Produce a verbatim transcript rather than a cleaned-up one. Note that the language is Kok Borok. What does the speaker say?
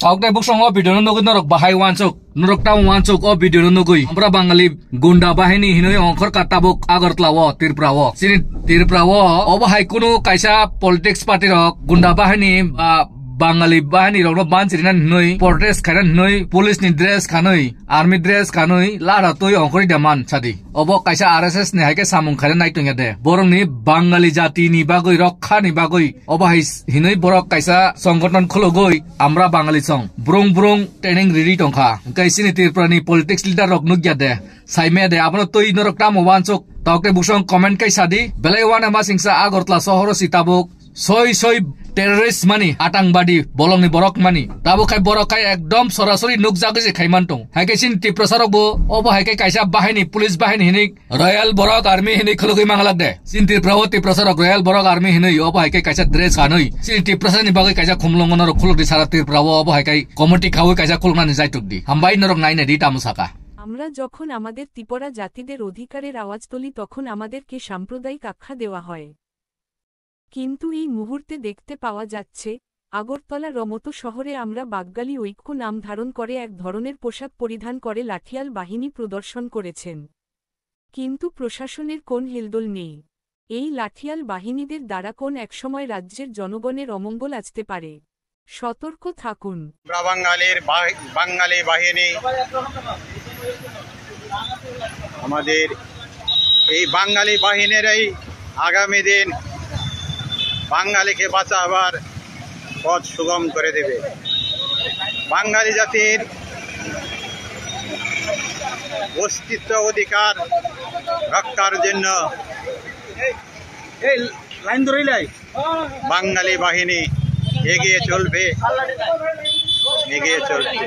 Tokte buksong o video no nugwi norok bahai wansuk, norok tamo wansuk o video no nugwi. Amra Bangali gunda bahini hinwi ongkhor ka tabuk Agartala o, Tripura o. Chini Tripura o, obo hai kunu kaisa politics party rok gunda bahini ba Bangali bahini rok no ban chirina hinwi protest khaina hinwi police ni dress khanwi, army dress khanwi lara twi ongkhorwi da man sadi. Obo kaisa R S S ni hai khe samung khaina nai tongya de. Borok ni Bangali jati ni bagwi, rokha ni bagwi obo hai s-, hinwi borok kaisa songgothon khulugwi Amra Bangali song. Brung brung training riri tongkha. Hwnkhe chini Tripura ni politics leader rok nukya de. Saimaya de, abono twi norok tamo wansuk. Tokte buksong comment kai sadi. Belai wana masingsa Agartala sohoro si tabuk. Soi soi terrorist mani, atangwadi, bolongni borok mani. Tabuk khai borok khai ekdom sorasori nukjagwi se khaiman tong. Hai khe chini Tiprasa rok bo, obo hai khe kaisa bahini, police bahini hinwi Royal Borok Army hinwi khulugwi manglak de. Chini Tripura o Tiprasa rok Royal Borok Army hinwi obo hai khe kaisa dress kanwi. Chini Tiprasa ni bagwi kaisa khumlong ono rok khuluk di sara Tripura o obo hai kai committee khawi kaisa khuluknani jaituk di. Hambai norok naina di tamo saka. আমরা যখন আমাদের তিপরা জাতিদের অধিকারের আওয়াজ তুলি, তখন আমাদেরকে সাম্প্রদায়িক আখ্যা দেওয়া হয়। কিন্তু এই মুহূর্তে দেখতে পাওয়া যাচ্ছে, আগরতলার মতো শহরে আমরা বাঙালি ঐক্য নাম ধারণ করে এক ধরনের পোশাক পরিধান করে লাঠিয়াল বাহিনী প্রদর্শন করেছেন। কিন্তু প্রশাসনের কোন হেলদোল নেই। এই লাঠিয়াল বাহিনীদের দ্বারা কোন এক সময় রাজ্যের জনগণের অমঙ্গল আসতে পারে। সতর্ক থাকুন। আমরা বাঙালির বাহি-, বাঙালি বাহিনী, আমাদের এই বাঙালি বাহিনীরাই আগামী দিন বাঙালিকে বাঁচাবার পথ সুগম করে দেবে। বাঙালি জাতির অস্তিত্ব অধিকার রক্ষার জন্য এই লাইন ধরেই লাই। বাঙালি বাহিনী এগিয়ে চলবে, এগিয়ে চলবে।